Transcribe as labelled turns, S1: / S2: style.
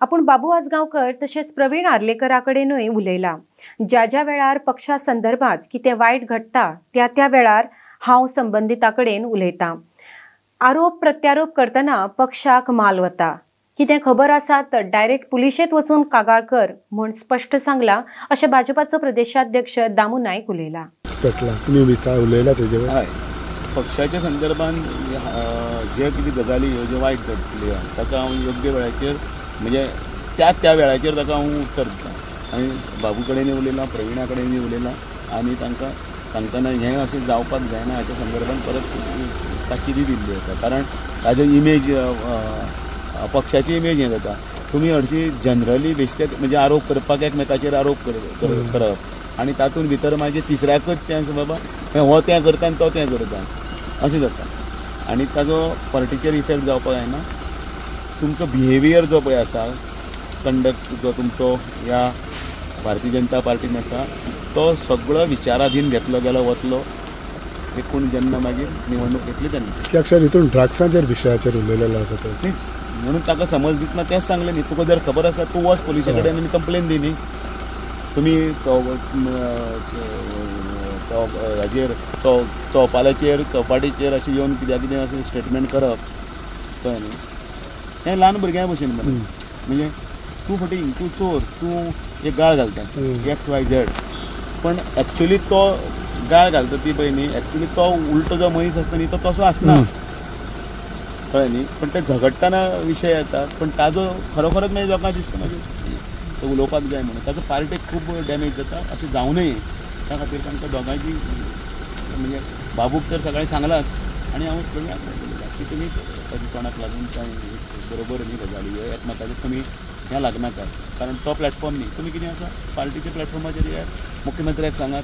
S1: आपूण बाबू आजगांवकर तशेंच प्रवीण आर्लेकरा कडेनूय उलयला. ज्या ज्या वेळार पक्षा संदर्भात कितें वायट घडटा त्या त्या वेळार हांव संबंदिता कडेन उलयतां. आरोप प्रत्यारोप करतना पक्षाक माल वता. कितें खबर आसा तर डायरेक्ट पुलिशेंत वचून कागाळ कर म्हूण स्पश्ट सांगला अशें भाजपाचो प्रदेशाध्यक्ष दामू नायक उलयला.
S2: उलयला तेजेवर
S3: हय, पक्षाच्या संदर्भात जे कितें गजाली ह्यो ज्यो वायट घडटल्यो आहा ताका हांव योग्य वेळाचेर म्हणजे त्या त्या वेळाचेर ताका हांव उत्तर दिता. आनी बाबू कडेनूय उलयलां, प्रविणा कडेनूय उलयलां आनी तांकां सांगतना हें अशें जावपाक जायना हाच्या संदर्भात परत ताकिदी दिल्ली आसा. कारण ताजो इमेज, पक्षाची इमेज हें जाता. तुमी हरशीं जनरली बेश्टे म्हणजे आरोप करपाक एकमेकाचेर आरोप करप आनी तातूंत भितर मागीर तिसऱ्याकच चान्स बाबा हो तें करता आनी तो तें करता अशें जाता आनी ताजो पार्टीचेर इफेक्ट जावपाक जायना. तुमचो बिहेवियर जो पळय आसा, कंडक्ट जो तुमचो ह्या भारतीय जनता पार्टीन आसा तो सगळो विचाराधीन घेतलो गेलो वतलो एकूण जेन्ना मागीर निवडणूक घेतली तेन्ना.
S2: कित्याक सर हितून ड्रग्सांचेर विशयाचेर उलयलेलो आसा ते
S3: म्हणून ताका समज दितना तेंच सांगलें न्ही, तुका जर खबर आसा तूं वच पुलिसे कडेन आनी कंप्लेन दी न्ही. तुमी हाजेर चौपालाचेर चौपाटीचेर अशें येवन कित्याक कितें अशें स्टेटमेंट करप कळ्ळें न्ही, हें ल्हान भुरग्यां भशेन मरे. म्हणजे तूं फटींग, तूं चोर, तूं एक गाळ घालता एक्स वाय झेड, पण एक्चुली तो गाळ घालता ती पळय न्ही, एक्चुली तो उलटो जो मनीस आसता न्ही तो तसो आसना, कळ्ळें न्ही. पण ते झगडटना विशय येता, पण ताजो खरोखरच मागीर लोकांक दिसता मागीर तो उलोवपाक जाय म्हणून ताजो पार्टीक खूब डॅमेज जाता. अशें जावं नये त्या खातीर तांकां दोगांयची म्हणजे बाबूक तर सकाळीं सांगलाच आनी हांव प्रवीणाक उलयलां की तुमी ताच्या तोंडाक लागून कांय बरोबर न्ही गजाली ह्यो एकमेकाचेर तुमी हें लागनाका, कारण तो प्लॅटफॉर्म न्ही. तुमी कितें आसा पार्टीच्या प्लॅटफॉर्माचेर येयात, मुख्यमंत्र्याक सांगात,